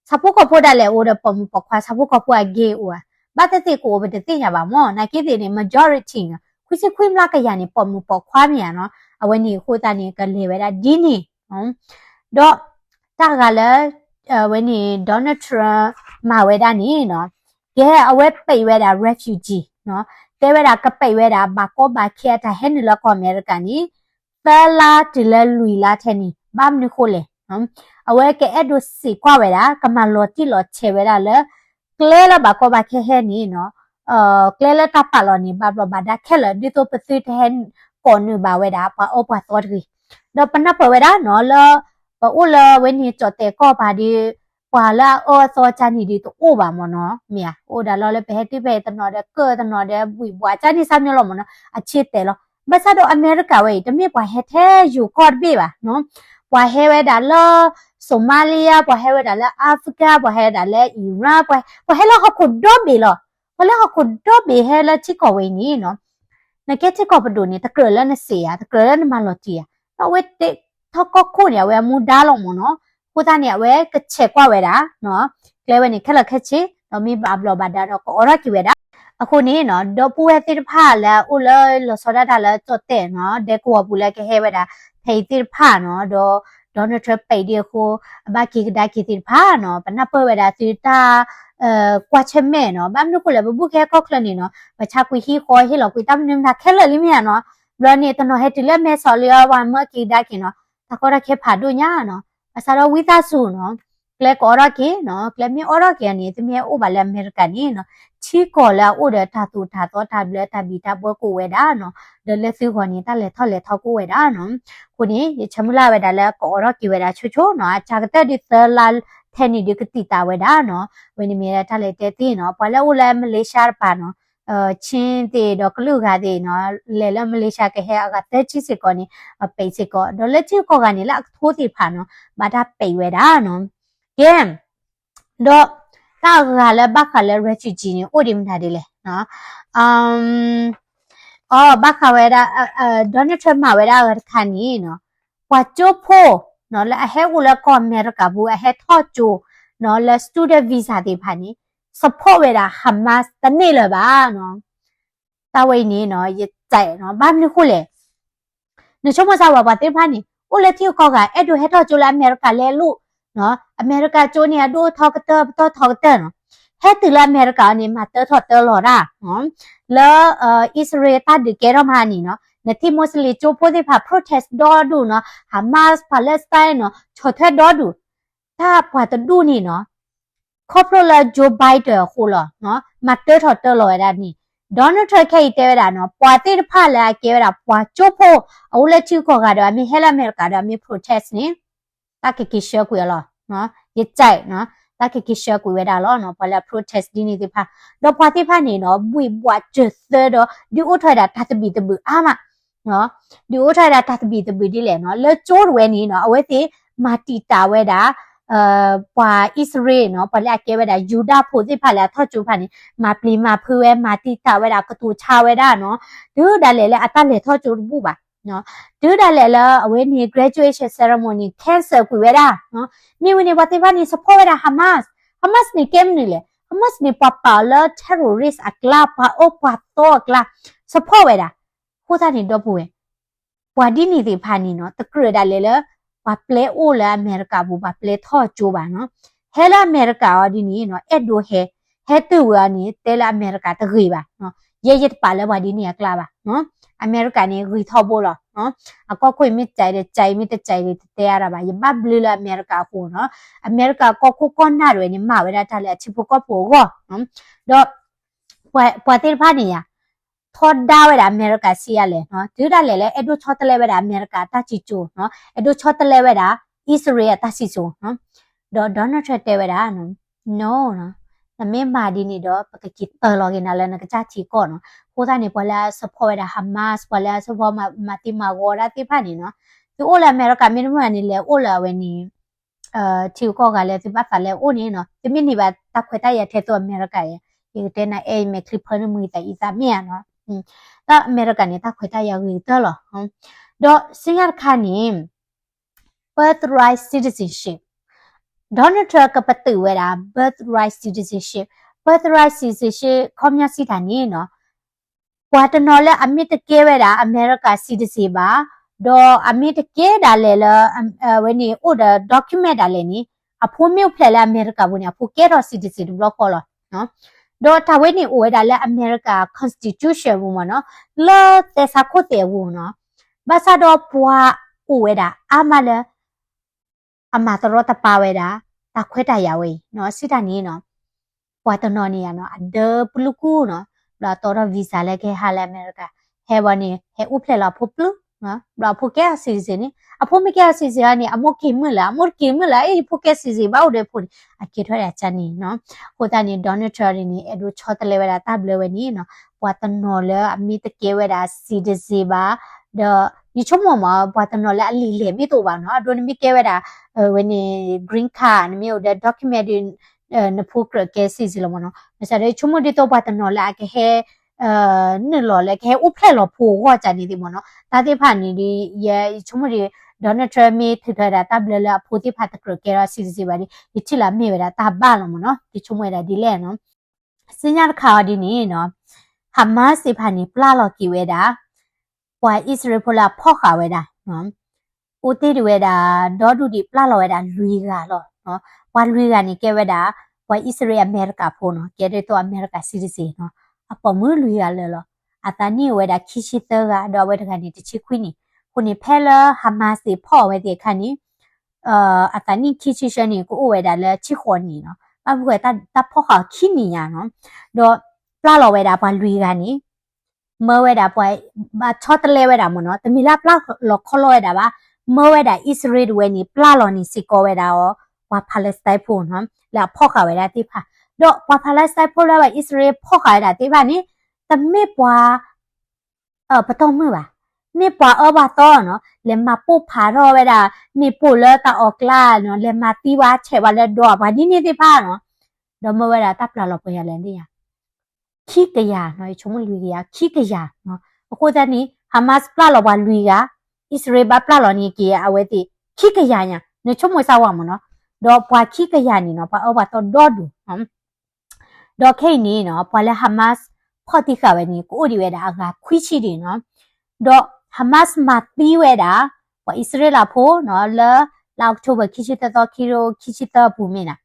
ဆၣ်ဖိကီၢ်ဖိဒၣ်လဲာ်အိၣ်ဒီးပိာ်မုၣ်ပိာ်ခွါ, ဆၣ်ဖိကီၢ်ဖိအ gay အိၣ်ဧါ, ဘၣ်သ့ၣ်သ့ၣ်ကအိၣ်ပတသ့ၣ်ညါဘၣ်မၢ်, နာ်က့သ့ၣ်န့ၣ် majority နီၤ, ခွံဆံခွံမျးကယၤန့ၣ် ပိာ်မုၣ်ပိာ်ခွါမ့ၢ်ဧါနီၤ, အဝဲန့ၣ်အဃိသတးန့ၣ် ကလဲၤဝဲဒၣ်ဒ်န့ၣ်, ဒီး တၢ်ဂၤလၢ အဝဲန့ၣ် Donald Trump မၤဝဲဒၣ်န့ၣ်နီၤ, ကဲအဝဲပံးဝဲဒၣ် refugee နီၤ, တဲဝဲဒၣ်ကပံးဝဲဒၣ် ဘၣ်ကီဘၣ်ခဲအတၢ်ဟဲနုာ်လၢကီၢ်အမဲရကၤန့ၣ် သၢလါတုၤလၢလွံၢ်လါထဲန့ၣ် ဘၣ်မနုၤဃိလဲၣ်, အဝဲကအဲၣ်ဒိးစံးကွၢ်ဝဲဒၣ် ကမၤလီၤတံၢ်လီၤဆဲးဝဲဒၣ်လၢ ကျဲလၢဘၣ်ကီဘၣ်ခဲဟဲန့ၣ်နီၤ, ကျဲလၢတၢ်ပာ်လီၤန့ၣ် ဘၣ်ဘျီးဘၣ်ဒါခဲလၢာ် ဒ်သိးပသုတဟဲကိးနုာ်ဘၣ်ဝဲဒၣ် ပှၤအၢပှၤသီတဂ့ၤ, ဒီးပနၢ်ပၢၢ်ဝဲဒၣ်နီၤ လၢ ပအိၣ်လၢဝဲန့ၣ်ကၠီၣ်တဲာ်ကီၢ်ပၤဒီး ပှၤလၢအအၢအသီကၢ်န့ၣ်ဒ်တအိၣ်ဘၣ်မၢ်နီၤ, မ့ၢ်ဧါ, အိၣ်ဒၣ်လီၤလၢပဟဲတုၤဖဲအံၤတနီၤဒီးကၢၢ်တနီၤဒီးဘှံးဘှးကၢ်န့ၣ်စၢ်မ့ၢ်လီၤမၢ်နီၤ, အဆ့တဲာ်လီၤ. ဘၣ်ဆၣ်ဒီးအမဲရကၤဝဲအံၤ တမ့ၢ်ပှၤဟဲထဲယိၤကီၢ်တဘ့ၣ်ဘၣ်နီၤ, ပှၤဟဲဝဲဒၣ်လၢ Somalia, ပှၤဟဲဝဲဒၣ်လၢ Africa, ပှၤဟဲဝဲဒၣ်လၢ Iran, ပှၤဟဲလၢဟီၣ်ခိၣ်ဒီဘ့ၣ်လီၤ. ပှၤလၢဟီၣ်ခိၣ်ဒီဘ့ၣ်ဟဲလၢထံကီၢ်ဝဲအံၤန့ၣ်နီၤ နကဲထံကီၢ်ပဒိၣ်န့ၣ် တကြၢးလၢနစံးဧါ, တကြၢးလၢနမၤလီၤတံၢ်ဧါ, ဒီးအဝဲတ့ထီၣ်ကီၢ်ခိၣ်န့ၣ် အဝဲအမူဒါလီၤမၢ်နီၤ, အဃိသတးန့ၣ် အဝဲကဆဲးကွၢ်ဝဲဒၣ် ကျဲဝဲန့ၣ် ခဲလၢာ်ခဲဆ့ ဒီးမ့ၢ်ဘၣ်ဘျီးဘၣ်ဒါဒီးကအိးထီၣ်က့ၤဝဲဒၣ်. အဃိန့ၣ်နီၤ ဒီပုၢ်ဝဲၢ်သ့ၣ်တဖၣ်လၢအအိၣ်လၢလီၤဆီဒၣ်တၢ်လၢကၠီၣ်တဲာ်နီၤ ဒဲကဝီၤပူၤလၢကဟဲဝဲဒၣ် ဖဲအံၤသ့ၣ်တဖၣ်နီၤ, ဒီး Donald Trump ပံးဒံးအဃိ အဘၣ်က့ၤကဒါက့ၤသ့ၣ်တဖၣ်နီၤ, ပနၢ်ပၢၢ်ဝဲဒၣ်သုတၢ် ကွၢ်ဆၢၣ်မဲာ်နီၤ, ဘၣ်မနုၤဃိလဲၣ် ပဘူၣ်ကဟဲကီၢ်ချၢန့ၣ်နီၤ, ပဆါကွံာ်ဟံၣ်ဃီ ဟ့ၣ်လီၤကွံာ်တၢ်မနုၤမတၤခဲလၢာ်လံမ့ၢ်ဧါနီၤ, ဘျီန့ၣ် တနီၤဟဲတုၤလၢမဲဆီးလံအီၤ ပှၤမၢက့ၤကဒါက့ၤနီၤ, တၢ်ကီတၢ်ခဲဖးဒိၣ်ညါနီၤ, ဘၣ်ဆၣ်ဒီးဝံသးစူၤနီၤ, ကျဲကအိးထီၣ်က့ၤနီၤ, ကျဲမ့ၢ်အိးထီၣ်က့ၤန့ၣ် သုမ့ၢ်ဟဲအိၣ်ဘၣ်လၢအမဲရကၤန့ၣ်နီၤ, ထံကီၢ်လၢအအိၣ်ဒီးတၢ်သိၣ်တၢ်သီတၢ်ဘျၢတၢ်ဘံၣ်တၢ်ဘၢကိးဝဲဒၣ်နီၤ, ဒီးလၢသုဂီၢ်န့ၣ် တၢ်လဲၤထီၣ်လဲၤထီကိးဝဲဒၣ်နီၤ, အဃိန့ၣ် ယဆၢမုၢ်လၢ်ဝဲဒၣ်လၢကအိးထီၣ်က့ၤဝဲဒၣ်ဆိဆိနီၤ, အစှၤကတၢၢ်ဒ်သၢလါထဲန့ၣ်ဒုးကတံာ်တာ်ဝဲဒၣ်နီၤ, ဝဲန့ၣ်မ့ၢ်ဒၣ်တၢ်လဲၤတဲသ့နီၤ, ပှၤလၢအအိၣ်လၢမလေးရှားတပၤနီၤ, ချင်းသ့ၣ်ဒီးကလုာ်ဂၤသ့ၣ်နီၤ, လဲၤလၢမလေးရှားကဟဲအဂၤသၢဆံစ့ၢ်ကီးန့ၣ် ပံးစ့ၢ်ကီး, ဒီးလၢထံဂုၤကီၢ်ဂၤန့ၣ် လၢအကထိသ့ၣ်တဖၣ်နီၤ, ဘၣ်တၢ်ပံးဝဲဒၣ်နီၤ, ကဲ ဒီးတၢ်အဂၤလၢဘၣ်ဃးလၢ refugee န့ၣ် အိၣ်ဒံးမတၤဒ်လဲၣ်နီၤ, အီ ဘၣ်ဃးဝဲဒၣ် Donald Trump မၤဝဲဒၣ်အဂၤတခါန့ၣ်နီၤ, ပှၤကၠိဖိနီၤ လၢအဟဲအိၣ်လၢကီၢ်အမဲရကၤပူၤ အဟဲထီၣ်ကၠိနီၤ လၢ student visa သ့ၣ်တဖၣ်န့ၣ် support ဝဲဒၣ် Hamas တန့ၢ်လၢၤဘၣ်နီၤ, တၢ်ဝဲအံၤန့ၣ်နီၤ ယစဲးနီၤ, ဘၣ်မနုၤဃိလဲၣ် နဆိကမိၣ်စၢ်ဝဲပှၤသ့ၣ်တဖၣ်န့ၣ် အိၣ်လၢထံဂုၤကီၢ်ဂၤ အဲၣ်ဒိးဟဲထီၣ်ကၠိလၢအမဲရကၤလဲၤလိာ်, အမဲရကၤကၠိန့ၣ် အဒိၣ်ထီၣ်ကတၢၢ်ပတီၢ်ထီၣ်ကတၢၢ်နီၤ, ဟဲတုၤလၢအမဲရကၤအီၤန့ၣ် မၤတၢထီၣ်တၢလီၤတၢ်, လၢ အံၣ်စရ့လးတၢ်ဒုးကဲထီၣ်မးန့ၣ်နီၤ, နထံၣ် Muslim ကၠိဖိသ့ၣ်တဖၣ် protest ဒီဒူၣ်နီၤ, Hamas Palestine နီၤ ဆီၣ်ထွဲဒီဒူၣ်, တၢ်ပှၤတဒူၣ်န့ၣ်နီၤ ခီဖျိလၢ Joe Biden အဃိလီၤ, မၤတၢထီၣ်တၢလီၤဝဲဒၣ်န့ၣ်, Donald Trump ခဲအံၤတဲဝဲဒၣ်နီၤ, ပှၤသ့ၣ်တဖၣ်လၢအကဲဝဲဒၣ် ပှၤကၠိဖိ အအိၣ်လၢထံဂုၤကီၢ်ဂၤဒီး အမ့ၢ်ဟဲလၢအမဲရကၤဒီး အမ့ၢ် protest န့ၣ် တၢ်ကက့ၤဆှၢကွံာ်အီၤလီၤ, ယစဲး, တၢ်ကက့ၤဆှၢကွံာ်ဝဲဒၣ်လီၤ, ပှၤလၢအ protest ဒ်န့ၣ်သ့ၣ်တဖၣ်, ဒီးပှၤသ့ၣ်တဖၣ်န့ၣ်နီၤ ဘှံးဘှးစၢၤသၢဒီး ဒုးအိၣ်ထီၣ်ဝဲဒၣ်တၢ်သဘံၣ်သဘုၣ်အါမး ဒုးအိၣ်ထီၣ်ဝဲဒၣ်တၢ်သဘံၣ်သဘုၣ်ဒ်လဲၣ်နီၤ, လၢကၠိတဝဲန့ၣ်နီၤ အဝဲသ့ၣ်မၤတံာ်တာ်ဝဲဒၣ် ပှၤအံၣ်စရ့လးနီၤ, ပှၤလၢအကဲဝဲဒၣ် ယူဒၤဖိသ့ၣ်တဖၣ်လၢအထီၣ်ကၠိတဖၣ်န့ၣ် မၤပျံၤမၤဖုးဝဲ မၤတံာ်တာ်ဝဲဒၣ် ကတိၤဆါဝဲဒၣ်နီၤ, တုၤဒၣ်လဲာ်လၢအတၢ်လဲၤထီၣ်ကၠိတဘူၣ်ဘၣ်, တုၤဒၣ်လဲာ်လၢအဝဲန့ၣ် graduation ceremony cancel ကွံာ်ဝဲဒၣ်, မ့ၢ်ဝဲန့ၣ် ပှၤသ့ၣ်တဖၣ်န့ၣ် support ဝဲဒၣ် Hamas, Hamas န့ၣ်ကဲမနုၤလဲၣ်, Hamas န့ၣ် ပှၤပာ်အီၤလၢ terrorist အကျါ, ပှၤအၢပှၤသီအကျါ, support ဝဲဒၣ်, အဃိသတးန့ၣ် ဒီပုၢ်ဝဲၢ် ပှၤဒ်န့ၣ်သ့ၣ်တဖၣ်န့ၣ်နီၤ တကြၢးဒၣ်လဲာ်လၢ ပှၤပျဲအိၣ်လၢအမဲရကၤပူၤ ပှၤပျဲထီၣ်ကၠိဘၣ်နီၤ, ဟဲလၢအမဲရကၤအီၤဒ်န့ၣ်နီၤ အဲၣ်ဒိးဟဲ, ဟဲတုၤဝဲအီၤန့ၣ် တဲလၢအမဲရကၤတဂ့ၤဘၣ်, ယဲယတပာ်လၢပှၤဒ်န့ၣ်အကျါဘၣ်, အမဲရကၤန့ၣ်ဂ့ၤထီဘိလီၤ, အကီၢ်ခိၣ်အံၤမ့ၢ်စံးဒီးစံး မ့ၢ်တစံးဒီးတတဲအါတၢ်ဘၣ်, ယဘၣ်ဘျုးလၢအမဲရကၤအဃိနီၤ, အမဲရကၤကီၢ်ခိၣ်ကီၢ်နၢ်တဝဲန့ၣ် မၤဝဲဒၣ်တၢ်လၢအထံဖိကီၢ်ဖိအဂီၢ်, ဒီး ပှၤသ့ၣ်တဖၣ်န့ၣ်ယါ ထီဒါဝဲဒၣ်အမဲရကၤစံးယါလဲၣ်, တုၤဒၣ်လဲာ်လၢ အဲၣ်ဒိးဆီတလဲဝဲဒၣ်အမဲရကၤအတၢ်စံၣ်စိၤ, အဲၣ်ဒိးဆီတလဲဝဲဒၣ် အံၣ်စရ့လးအတၢ်စံၣ်စိၤ, ဒီး Donald Trump တဲဝဲဒၣ်, no, နမ့ၢ်မၤဒ်န့ၣ်ဒီး ပကက့ၤတၢလီၤက့ၤနၤလၢနကစၢ်ထံကီၢ်နီၤ, အဃိသတးန့ၣ် ပှၤလၢအ support ဝဲဒၣ် Hamas, ပှၤလၢအ support မၤသံမၤဂီၤဒၣ်သ့ၣ်တဖၣ်န့ၣ်နီၤ, သုအိၣ်လၢအမဲရကၤမ့တမ့ၢ်န့ၣ် လဲၤအိၣ်လၢအဝဲန့ၣ် ထံဂုၤကီၢ်ဂၤလၢသုဘၣ်သးလဲၤအိၣ်န့ၣ်နီၤ, သုမ့ၢ်န့ၢ်ဘၣ်တၢ်ခွဲးတၢ်ယာ်ထဲသိးအမဲရကၤအံၤ, ယကတဲနၤအဲၣ် ယမဲာ်ချံဖၢနမုာ်သးအံသးမ့ၢ်ဧါနီၤ, တၢ်အမဲရကၤန့ၣ် တၢ်ခွဲးတၢ်ယာ်ဂ့ၤကတၢၢ်လီၤ, ဒီးဆူညါတခါန့ၣ် birthright citizenship, Donald Trump ကပတုာ်ဝဲဒၣ် birthright citizenship, birthright citizenship ခီပညီစံးတၢ်န့ၣ်နီၤ ပှၤတနီၤလၢအမ့ၢ်တကဲဝဲဒၣ် အမဲရကၤ citizen ဘၣ်, ဒီးအမ့ၢ်တကဲဒၣ်လဲာ်လၢ အဝဲန့ၣ်အိၣ်ဒီး document ဒၣ်လဲာ်န့ၣ်, အဖိမ့ၢ်အိၣ်ဖျဲၣ်လၢအမဲရကၤပူၤန့ၣ် အဖိကဲထီၣ် citizen တဘျီဃီလီၤ. ဒီးတၢ်ဝဲန့ၣ်အိၣ်ဝဲဒၣ်လၢအမဲရကၤ constitution ပူၤမ့ၢ်နီၤ, လၢသဲစးခိၣ်သဲးအပူၤနီၤ, ဘၣ်ဆၣ်ဒီးပှၤအိၣ်ဝဲဒၣ်အါမးလၢ အမၤတရီတပါဝဲဒၣ် တၢ်ခွဲးတၢ်ယာ်ဝဲအံၤနီၤ, စံးတၢ်န့ၣ်နီၤ, ပှၤတနီၤန့ၣ်ယါနီၤ အဒၢပလူၤကူၣ်နီၤ, ဘျီအတီထီၣ် visa လၢကဟဲဟးလၢအမဲရကၤ, ဟဲဘၣ်န့ၣ် ဟဲအိၣ်ဖျဲၣ်လီၤအဖိပျုၢ်, ဘျီအဖိကဲအီၤ citizen န့ၣ်, အဖိမ့ၢ်ကဲအီၤ citizen န့ၣ် အမိၢ်က့ၤမုၢ်လၢ်, အမိၢ်တက့ၤမုၢ်လၢ် အ့ၣ် ဖိကဲ citizen ဘၣ်အိၣ်ဒီးဖိန့ၣ် အကဲထီၣ်ဒၣ်ကန့ၣ်နီၤ, အဃိသတးန့ၣ် Donald Trump န့ၣ် အဲၣ်ဒိးဆီတလဲဝဲဒၣ်တၢ်ဘျၢဝဲန့ၣ်နီၤ, ပှၤတနီၤလၢအမ့ၢ်တကဲဝဲဒၣ် citizen ဘၣ်, ဒီး ယဆိကမိၣ်မး ပှၤတနီၤလၢအလံာ်လဲၢ်မ့ၢ်တအိၣ်ဘၣ်နီၤ, အဒိနမ့ၢ်ကဲဝဲဒၣ် ဝဲန့ၣ် green card နမ့ၢ်အိၣ်ဒီး document ဒီး နဖိကြၢးကဲ citizen လီၤမ့ၢ်နီၤ, မ့ၢ်စးဒီး ယဆိကမိၣ်ဒ်သိးပှၤတနီၤလၢအကဟဲ နုာ်လီၤလၢကဟဲအိၣ်ဖျဲၣ်လီၤဖိအဂီၢ်ကန့ၣ်သ့ၣ်မ့ၢ်နီၤ, တၢ်သ့ၣ်တဖၣ်န့ၣ်ဒီး ယဆိကမိၣ်ဒီး Donald Trump မ့ၢ်ထုးထီၣ်ဝဲဒၣ်တၢ်ဘျၢလၢအဖိသ့ၣ်တဖၣ်တကြၢးကဲထီၣ် citizen ဘၣ်ဒီး ယထံၣ်လၢအမ့ၢ်ဝဲဒၣ်တၢ်ဘၣ်လီၤမ့ၢ်နီၤ, ယဆိကမိၣ်ဝဲဒၣ်ဒ်လဲၣ်နီၤ. ဆူညါတခါအီၤဒ်န့ၣ်နီၤ, Hamas သ့ၣ်တဖၣ်န့ၣ် ပျၢ်လီၤက့ၤဝဲဒၣ် ပှၤအံၣ်စရ့လးဖိလၢအဖီၣ်ဃာ်ဝဲဒၣ်နီၤ, အိၣ်တ့ၢ်ဒံးဝဲဒၣ် ဒီဒူၣ်ဒံးပျၢ်လီၤဝဲဒၣ်လွံၢ်ဂၤလီၤ. ပှၤလွံၢ်ဂၤန့ၣ်ကဲဝဲဒၣ် ပှၤအံၣ်စရ့လးအမဲရကၤဖိနီၤ, ကဲဒ်သိးအမဲရကၤ citizen နီၤ, အပိာ်မုၣ်လွံၢ်ဂၤလၢာ်လီၤ. အသးနံၣ်အိၣ်ဝဲဒၣ်ခံဆံသၢဂၤ ဒီးအဝဲတဂၤန့ၣ်တဆံခွံနံၣ်. အဃိန့ၣ် ဖဲလၢ Hamas သ့ၣ်ဖီၣ်အီၤဝဲသ့ၣ်အခါန့ၣ် အသးနံၣ်ခံဆံသၢနံၣ် ကအိၣ်ဝဲဒၣ်လၢဆံဃိးနံၣ်နီၤ, ဘၣ်မနုၤဃိတၢ်ဖီၣ်ဃာ်အီၤခံနံၣ်ညါနီၤ. ဒီးပျၢ်လီၤဝဲဒၣ်ပှၤလွံၢ်ဂၤန့ၣ် မၢဝဲဒၣ်ပှၤ ဘၣ်ဆီတလဲဝဲဒၣ်မ့ၢ်နီၤ, တမ့ၢ်လၢအပျၢ်လီၤခီလီၤဝဲဒၣ်ဘၣ်, မၢဝဲဒၣ်အံၣ်စရ့လးတဝဲန့ၣ် ပျၢ်လီၤန့ၣ်စ့ၢ်ကီးဝဲဒၣ်အီၤ ပှၤ Palestine ဖိနီၤ, လၢအဖီၣ်ဃာ်ဝဲဒၣ်သ့ၣ်တဖၣ်. ဒီးပှၤ Palestine ဖိလၢပှၤအံၣ်စရ့လးဖီၣ်ဃာ်ဝဲဒၣ်သ့ၣ်တဖၣ်န့ၣ် တမ့ၢ်ပှၤ ပတီၢ်မုၢ်ဘၣ်, မ့ၢ်ပှၤအၢပှၤသီနီၤ, လဲၤမၤပိၢ်ဖးထီၣ်ဝဲဒၣ် မ့ၣ်ပိၢ်လၢတၢ်အီၣ်ကျါနီၤ, လဲၤမၤသံပှၤ ဆဲးပှၤလၢဒိးပှၤဒ်န့ၣ်သ့ၣ်တဖၣ်နီၤ. ဒီးမၢဝဲဒၣ်တၢ်ပျၢ်လီၤပှဲၤယၤလဲၣ်န့ၣ်ယါ ခံကယၤနီၤ, ယဆိကမိၣ်လွံၢ်ကယၤ ခံကယၤနီၤ. အဃိသတးန့ၣ် Hamas ပျၢ်လီၤပှၤလွံၢ်ဂၤ, အံၣ်စရ့လးဘၣ်ပျၢ်လီၤန့ၣ်က့ၤအဝဲသ့ၣ် ခံကယၤညါ, နဆိကမိၣ်စၢ်ဝဲမ့ၢ်နီၤ. ဒီးပှၤခံကယၤန့ၣ်နီၤ ပှၤအၢပှၤသီဒီဒူၣ် ဒီးခဲအံၤန့ၣ်နီၤ ပှၤလၢ Hamas ဖီၣ်တံၢ်ဃာ်ဝဲန့ၣ် ကအိၣ်ဒံးဝဲဒၣ်အဂၤခွံဆံဒံးနီၤ. ဒီး Hamas မၤသံဝဲဒၣ် ပှၤအံၣ်စရ့လးဖိနီၤ လၢ လါ October ခံဆံသၢသီ ခံကထိခံဆံသၢအပူၤမ့ၢ်နီၤ.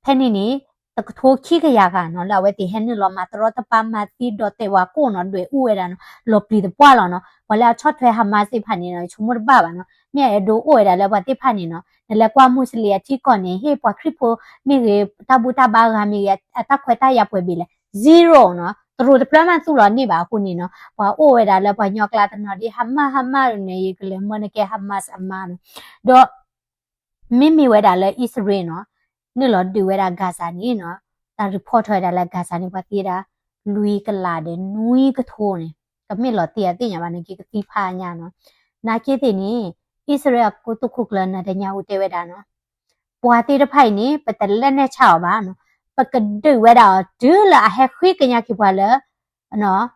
ဖဲန့ၣ်န့ၣ် တကထိခံကယၤဂၤနီၤ လၢအဝဲသ့ၣ်ဟဲနုာ်လီၤမၤတရီတပါ မၤသံဒီးတဲာ်ဝဲကိၣ်နီၤ ဒွဲၣ်အူဝဲဒၣ်နီၤ လီၤပျံၤသပှၢ်လီၤနီၤ. ပှၤလၢအဆီၣ်ထွဲ Hamas သ့ၣ်တဖၣ်န့ၣ်နီၤ ယဆိကမိၣ်တဘၣ်ဘၣ်နီၤ မ့ၢ်အအဲၣ်ဒိးအိၣ်ဝဲဒၣ်လၢပှၤသ့ၣ်တဖၣ်န့ၣ်နီၤ နလဲၤကွၢ်မူးစလ့ၣ်အထံကီၢ်န့ၣ် ဟ့ၣ်ပှၤခရံာ်ဖိမ့ၢ်ဂ့ၤ တၢ်ဘူၣ်တၢ်ဘါဂၤမ့ၢ်ဂ့ၤ အတၢ်ခွဲးတၢ်ယာ်ပှဲၤဘ့ၣ်လဲၣ် zero နီၤ တရူးတဖျၢၣ်မးသူၣ်လီၤန့ၢ်ဘၣ်အဃိန့ၣ်နီၤ ပှၤအိၣ်ဝဲဒၣ်လၢပှၤကညီကျါတနီၤဒ် Hamas Hamas န့ၣ် ယကလဲၤမၢနကဲ Hamas အမါနီၤ. ဒီး မ့မ့ၢ်ဝဲဒၣ်လၢအံၣ်စရ့လးနီၤ နုာ်လီၤဒုးဝဲဒၣ် Gaza န့ၣ်နီၤ တၢ် report ထီၣ်ဝဲဒၣ်လၢ Gaza န့ၣ် ပှၤသံဝဲဒၣ် လွံၢ်ကလးဒီးနွံကထိန့ၣ် ကမ့ၢ်လီၤတံၢ်အသ့ၣ်ညါဘၣ်န့ၣ် ကသံဖးညါနီၤ. နာ်က့သ့ၣ်န့ၣ် အံၣ်စရ့လးအကိတိာ်ခိၣ်ကျၢၢ် Netanyahu တဲဝဲဒၣ်နီၤ ပှၤသ့ၣ်တဖၣ်အံၤန့ၣ် ပတလဲၤနဲၣ်ဆါအီၤဘၣ်နီၤ ပကဒုးဝဲဒၣ်အီၤတုၤလၢအဟဲဃ့ကညးက့ၤပှၤလၢ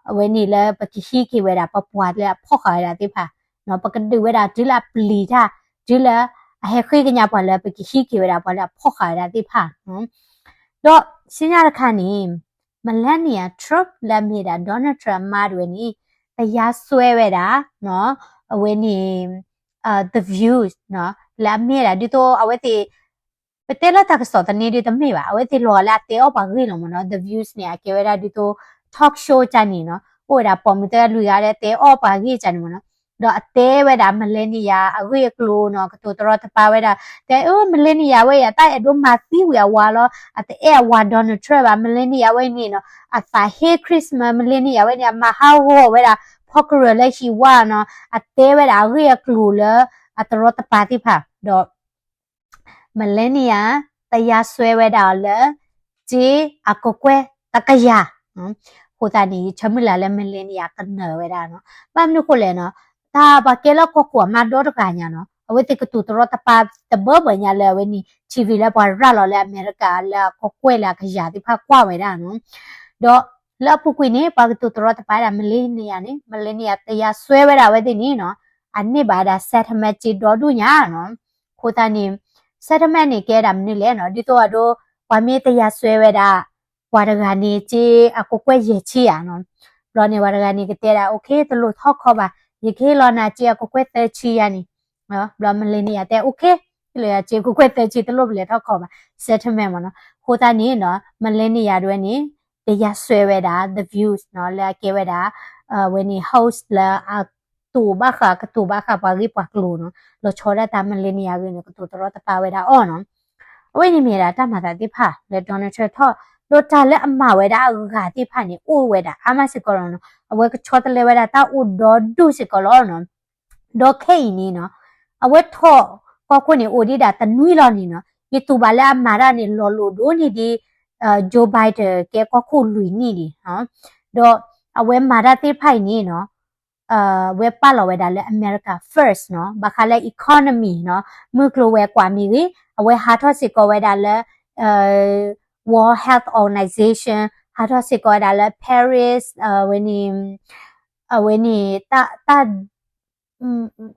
အဝဲန့ၣ်လၢပကဟံးက့ၤဝဲဒၣ် ပပှၤလၢအဖီၣ်ဃာ်ဝဲဒၣ်သ့ၣ်တဖၣ် ပကဒုးဝဲဒၣ်တုၤလၢအပျံၤတၢ် တုၤလၢအဟဲဃ့ကညးပှၤလၢပကဟံးက့ၤဝဲဒၣ်ပှၤလၢအဖီၣ်ဃာ်ဝဲဒၣ်သ့ၣ်တဖၣ်. ဒီးဆူညါတခါန့ၣ် Melania Trump လၢအမ့ၢ်ဒၣ် Donald Trump အမါတဝဲန့ၣ် တယါစွဲဝဲဒၣ် အဝဲန့ၣ် The View လၢအမ့ၢ်ဒၣ်ဒ်သိးအဝဲသ့ၣ် ပတဲလၢတၢ်ကစီၣ်သန့ဒ်တမ့ၢ်ဘၣ် အဝဲသ့ၣ်လီၤဂာ်လၢအတဲအီၣ်ပှၤဂ့ၢ်လီၤမ့ၢ်နီၤ. The View န့ၣ် အကဲဝဲဒၣ်ဒ်သိး talk show ကန့ၣ်နီၤ အိၣ်ဝဲဒၣ်ပိာ်မုၣ်သၢဂၤလွံၢ်ဂၤလၢတဲအီၣ်ပှၤဂ့ၢ်ကန့ၣ်မ့ၢ်နီၤ. ဒီးအတဲဝဲဒၣ် Melania အဂ့ၢ်အကျိၤနီၤ ကတိၤတရီတပါဝဲဒၣ် တဲအၢ Melania ဝဲအံၤ အတၢ်အဲၣ်ဒိးမၤသံဝံၤအဝၤလီၤ အတအဲၣ်အဝၤ Donald Trump ဘၣ် Melania ဝဲန့ၣ်နီၤ အသးဟ့ Christmas Melania ဝဲန့ၣ် အမၤဟးဂီၤဝဲဒၣ် ဖီကရၢၢ်လၢဟံၣ်ဝါနီၤ အတဲဝဲဒၣ်အဂ့ၢ်အကျိၤလၢ အတရီတပါသ့ၣ်တဖၣ် ဒီး Melania တယါစွဲဝဲဒၣ်အီၤလၢ စ့အကကွဲၢ်တကယၤ. အဃိသတးန့ၣ် ယဆၢမုၢ်လၢ်လၢ Melania ကနၢၤဝဲဒၣ်နီၤ. ဘၣ်မနုၤဃိလဲၣ်နီၤ တၢ်ပှၤကဲလၢကီၢ်ခိၣ်အမါဒီတဂၤညါနီၤ အဝဲသ့ၣ်ကတိၤတရီတပါတဘၢဘၢညါလၢအဝဲန့ၣ် ထံၣ်ဝံၤလၢပှၤရၤလီၤလၢအမဲရကၤ လၢအကကွဲၢ်လၢအကယၤသ့ၣ်တဖၣ်ကွၢ်ဝဲဒၣ်နီၤ. ဒီးလၢအပူၤကွံာ်န့ၣ် ပှၤကတိၤတရီတပါဝဲဒၣ် Melania န့ၣ် Melania တယါစွဲဝဲဒၣ်အဝဲသ့ၣ်န့ၣ်နီၤ အန့ၢ်ဘၣ်ဝဲဒၣ် settlement စ့ဒီဒူၣ်ညါနီၤ. အဃိသတးန့ၣ် settlement န့ၣ် ကဲဒၣ်မနုၤလဲၣ်နီၤ ဒ်သိးအဒိ ပှၤမ့ၢ်တယါစွဲဝဲဒၣ် ပှၤတဂၤန့ၣ် စ့အကကွဲၢ်ယဲၢ်ဆံယၤနီၤ. ဘျီန့ၣ် ပှၤတဂၤန့ၣ်ကတဲဒၣ် okay တလိၣ်ထီၣ်ခီဘၣ် ယကဟ့ၣ်လီၤနၤစ့အကကွဲၢ်သၢဆံယၤန့ၣ်. ဘျီ Melania တဲ okay ဟ့ၣ်လီၤယၤစ့ကကွဲၢ်သၢဆံ တလိၣ်ပလဲၤထီၣ်ခီဘၣ် settlement မ့ၢ်နီၤ. အဃိသတးန့ၣ်နီၤ Melania ဒဝဲန့ၣ် တယါစွဲဝဲဒၣ် The View နီၤ လၢအကဲဝဲဒၣ် အဝဲန့ၣ် host လၢအတိာ်ဘၣ်ဃး ကတိၤဘၣ်ဃးပှၤဂ့ၢ်ပှၤကျိၤနီၤ လီၤဆီဒၣ်တၢ် Melania ဂ့ၢ်န့ၣ် ကတိၤတရီတပါဝဲဒၣ်အီၤနီၤ. အဝဲန့ၣ်မ့ၢ်ဒၣ်တၢ်မၤသးသ့ၣ်တဖၣ်လၢ Donald Trump ထီၣ် ဒီးတၢ်လၢအမၤဝဲဒၣ်အဂၤသ့ၣ်တဖၣ်န့ၣ် အိၣ်ဝဲဒၣ်အါမးစ့ၢ်ကီးလီၤနီၤ. အဝဲကဆီတလဲဝဲဒၣ်တၢ်အိၣ်ဒီဒူၣ်စ့ၢ်ကီးလီၤနီၤ. ဒီးခဲအံၤန့ၣ်နီၤ အဝဲထီၣ်ကီၢ်ခိၣ်န့ၣ် အိၣ်ဒံးဒၣ်တနွံလီၤန့ၣ်နီၤ ယတူၢ်ဘၣ်လၢအမၤတၢ်န့ၣ် လီၤလိၤဒိၣ်န့ၢ်ဒံး Joe Biden ကဲကီၢ်ခိၣ်လွံၢ်နံၣ်ဒံး. ဒီးအဝဲမၤတၢ်သ့ၣ်တဖၣ်အံၤန့ၣ်နီၤ ဝဲပာ်လီၤဝဲဒၣ်လၢ America First နီၤ ဘၣ်ဃးလၢ economy နီၤ မုၢ်ကျိၤဝဲၤကွာ်မ့ၢ်ဂ့ၤ အဝဲဟးထီၣ်စ့ၢ်ကီးဝဲဒၣ်လၢ World Health Organization ဟးထီၣ်စ့ၢ်ကီးဝဲဒၣ်လၢ Paris အဝဲန့ၣ် အဝဲန့ၣ် တၢ်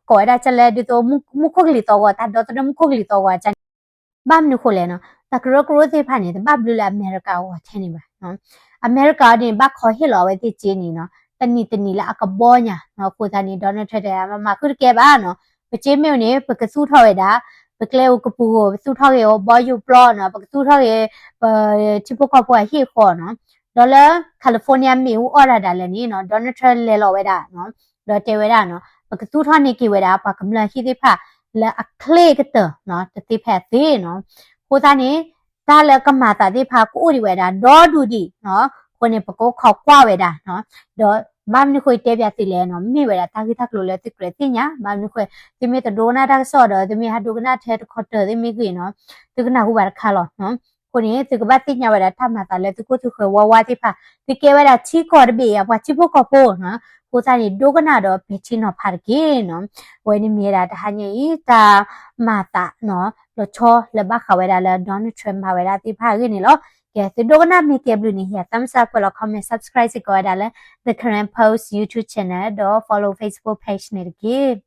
ကိးဝဲဒၣ်ကလဲၣ် ဒ်သိးမူခိၣ်ကလံၤသီၣ်ဂီၤ တၢ်ဒီသဒၢမူခိၣ်ကလံၤသီၣ်ဂီၤကန့ၣ် ဘၣ်မနုၤဃိလဲၣ်နီၤ တၢ်ကရၢကရိသ့ၣ်တဖၣ်န့ၣ် တဘၣ်ဘျုးလၢအမဲရကၤအဂီၢ်ထဲန့ၣ်ဘၣ်. အမဲရကၤအံၤန့ၣ် ဘၣ်ခီဟ့ၣ်လီၤအဝဲသ့ၣ်စ့န့ၣ်နီၤ တနံၤတနံၤလၢအကဘီညါနီၤ အဃိသတးန့ၣ် Donald Trump တဲ မၤဃုတကဲဘၣ်နီၤ ပက့မ့ၣ်အူန့ၣ် ပကသူၣ်ထီၣ်ဝဲဒၣ် ပကျဲဧိၤကပူၤဧိၤ ပသူၣ်ထီၣ်က့ၤအီၤ ဘီယူၤပျီနီၤ, ပကသူၣ်ထီၣ်က့ၤ ပထံဖိကီၢ်ဖိအဟံၣ်အဃီနီၤ. ဒီးလၢ California မ့ၣ်အူအီၣ်ဒၣ်ဒၣ်လဲာ်န့ၣ်နီၤ Donald Trump လဲၤလီၤဝဲဒၣ်နီၤ, ဒီးတဲဝဲဒၣ်နီၤ ပကသူၣ်ထီၣ်န့ၢ်က့ၤဝဲဒၣ် ပှၤကမျၢၢ်ဟံၣ်သ့ၣ်တဖၣ် လၢအချ့ကတၢၢ်နီၤ တသ့ဖဲအသ့နီၤ. အဃိသတးန့ၣ် တၢ်လၢကမၤသးသ့ၣ်တဖၣ် ကအိၣ်ဒံးဝဲဒၣ် ဒီဒူၣ်ဒံးနီၤ. အဃိန့ၣ် ပကအိၣ်ခိးကွၢ်ဝဲဒၣ်နီၤ. ဒီးဘၣ်မနုၤဃိတဲပၠးသုလဲၣ်နီၤ, မ့ၢ်ဝဲဒၣ်တၢ်ဂ့ၢ်တၢ်ကျိၤလၢသုကြၢးသ့ၣ်ညါ, ဘၣ်မနုၤဃိ သုမ့ၢ်တဒိကနၣ်တၢ်ကစီၣ်ဒီး သုမ့ၢ်ဟးဒိကနၣ်ထဲတခီတၢၤသ့ၣ်မ့ၢ်ဂ့ၤနီၤ, သုကနၢ်ဟူဘၣ်တခါလီၤနီၤ. အဃိန့ၣ် သုကဘၣ်သ့ၣ်ညါဝဲဒၣ်တၢ်မၤသးလၢသုခိၣ်သုဃၢၤဝါဝါသ့ၣ်တဖၣ်, သုကဲဝဲဒၣ်ထံကီၢ်တဘ့ၣ်အံၤ ပှၤထံဖိကီၢ်ဖိနီၤ. အဃိသတးန့ၣ် ဒိကနၣ်ဒီးပဲာ်ထံနီၤဖးတက့ၢ်နီၤ. အဝဲန့ၣ်မ့ၢ်ဝဲဒၣ်တဟါညါအံၤ တၢ်မၤသးနီၤ လီၤဆီလၢဘၣ်ဃးဝဲဒၣ်လၢ Donald Trump မၤဝဲဒၣ်သ့ၣ်တဖၣ်အဂ့ၢ်န့ၣ်လီၤ. ကဲ သုဒိကနၣ်မ့ၢ်ကဲဘျုးန့ၣ် ဟ့ၣ် thumbs up ကွဲးလီၤ comment, subscribe စ့ၢ်ကီးဝဲဒၣ်လၢ The Karen Post YouTube channel ဒီး follow Facebook page န့ၣ်တက့ၢ်.